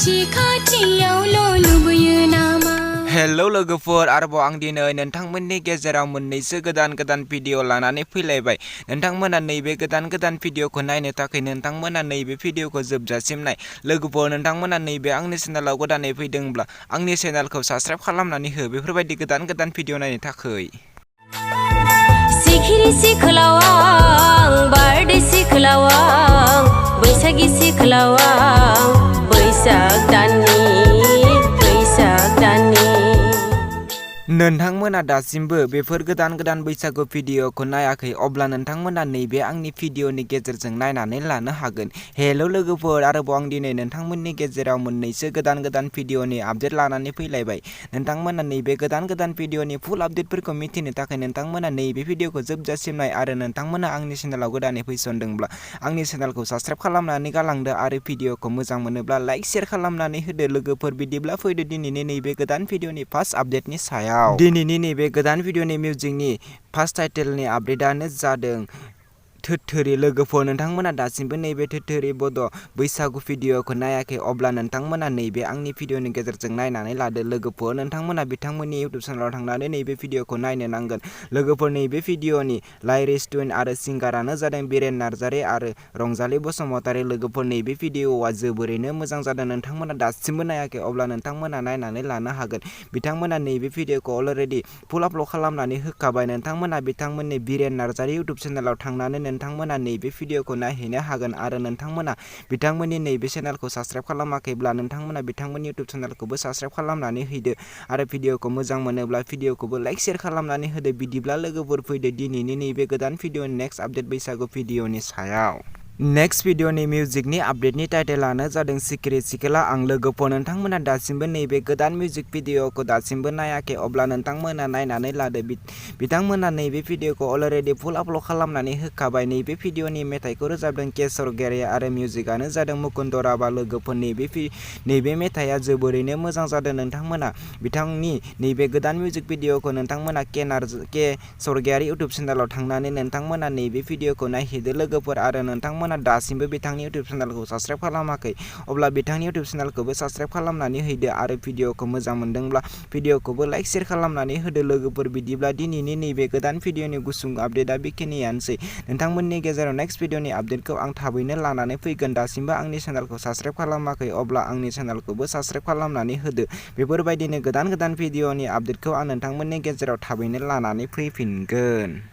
Hello लोगोफोर आरोबाव आं दिनै नोंथांमोननि गेजेराव मोननैसो गोदान भिडिअ लानानै फैलायबाय। नोंथांमोना नैबे गोदान भिडिअखौ नायनो थाखाय नोंथांमोना नैबे भिडिअखौ जोबजासिम नाय। लोगोफोर नोंथांमोना नैबे आंनि चेनेलाव गोदानै फैदोंब्ला आंनि चेनेलखौ साबस्क्राइब खालामनानै हो बेफोरबायदि गोदान भिडिअ नायनो थाखाय। सिखिरि सिख्लावा बारदै सिख्लावा बैसागि सिख्लावा बैसाग दाननि नोंथांमोना दासिमबो बेफोर गोदान बैसागु भिडिअखौ नायाखै अब्ला नोंथांमोना नैबे आंनि भिडिअनि गेजेरजों नायनानै लानो हागोन। हेलौ लोगोफोर आरोबाव आं दिनै नोंथांमोननि गेजेराव मोननैसो गोदान भिडिअनि आपडेट लानानै फैलायबाय। नोंथांमोना नैबे गोदान भिडिअनि फुल आपडेटफोरखौ मिथिनो थाखाय नोंथांमोना नैबे भिडिअखौ जोबजासिम नाय आरो नोंथांमोना आंनि चेनेलाव गोदानै फैसनदोंब्ला आंनि चेनेलखौ साबस्क्राइब खालामनानै गालांदो आरो भिडिअखौ मोजां मोनोब्ला लाइक शेयार खालामनानै होदो। लोगोफोर बिदिब्ला फैदो दिनैनि नैबे गोदान भिडिअनि फार्स्ट आपडेटनि सायाव। दिनैनि नैबे गोदान भिडिअनि मिउजिकनि फार्स्ट टाइटेलनि आपडेटआनो जादों थोरथोरि। लोगोफोर नोंथांमोना दासिमबो नैबे थोरथोरि बड' बैसागु भिडिअखौ नायाखै अब्ला नोंथांमोना नैबे आंनि भिडिअनि गेजेरजों नायनानै लादो। लोगोफोर नोंथांमोना बिथांमोननि इउटुब चेनेलाव थांनानै नैबे भिडिअखौ नायनो नांगोन। लोगोफोर नैबे भिडिअनि लाइरिक्स ट्युन आरो सिंगारानो जादों बिरेन नार्जारि आरो रंजालि बसुमतारि। लोगोफोर नैबे भिडिअआ जोबोरैनो मोजां जादों। नोंथांमोना दासिमबो नायाखै अब्ला नोंथांमोना नायनानै लानो हागोन। बिथांमोना नैबे भिडिअखौ अलरेडि फुल आपल'ड खालामनानै होखाबाय। नोंथांमोना बिथांमोननि बिरेन नार्जारि इउटुब चेनेलाव थांनानै नोंथांमोना नैबे भिडिअखौ नायहैनो हागोन आरो नोंथांमोना बिथांमोननि नैबे चेनेलखौ साबस्क्राइब खालामाखैब्ला नोंथांमोना बिथांमोननि इउटुब चेनेलखौबो साबस्क्राइब खालामनानै हैदो आरो भिडिअखौ मोजां मोनोब्ला भिडिअखौबो लाइक शेयार खालामनानै होदो। बिदिब्ला लोगोफोर फैदो दिनैनि नैबे गोदान भिडिअनि नेक्स्ट आपडेट बैसागु भिडिअनि सायाव। नेक्स्ट भिडिअनि मिउजिकनि आपडेटनि टाइटेलानो जादों सिखिरि सिख्ला आं। लोगोफोर नोंथांमोना दासिमबो नैबे गोदान मिउजिक भिडिअखौ दासिमबो नायाखै अब्ला नोंथांमोना नायनानै लादो। बिथांमोना नैबे भिडिअखौ अलरेडि फुल आपल'ड खालामनानै होखाबाय। नैबे भिडिअनि मेथाइखौ रोजाबदों के स्वर्गियारि आरो मिउजिकआनो जादों मुकुन्द राभा। लोगोफोर नैबे मेथाइआ जोबोरैनो मोजां जादों। नोंथांमोना बिथांनि नैबे गोदान मिउजिक भिडिअखौ नोंथांमोना के स्वर्गियारि इउटुब चेनेलाव थांनानै नोंथांमोना नैबे भिडिअखौ नायहैदो। लोगोफोर आरो नोंथांमोना दासिमबो बिथांनि इउटुब चेनेलखौ साबस्क्राइब खालामाखै अब्ला बिथांनि इउटुब चेनेलखौबो साबस्क्राइब खालामनानै हैदो आरो भिडिअखौ मोजां मोनदोंब्ला भिडिअखौबो लाइक शेयार खालामनानै होदो। लोगोफोर बिदिब्ला दिनैनि नैबे गोदान भिडिअनि गुसुं आपडेटआ बेखिनियानोसै। नोंथांमोननि गेजेराव नेक्स्ट भिडिअनि आपडेटखौ आं थाबैनो लानानै फैगोन। दासिमबो आंनि चेनेलखौ साबस्क्राइब खालामाखै अब्ला आंनि चेनेलखौबो साबस्क्राइब खालामनानै होदो। बेफोरबायदिनो गोदान भिडिअनि आपडेटखौ आं नोंथांमोननि गेजेराव थाबैनो लानानै फैफिनगोन।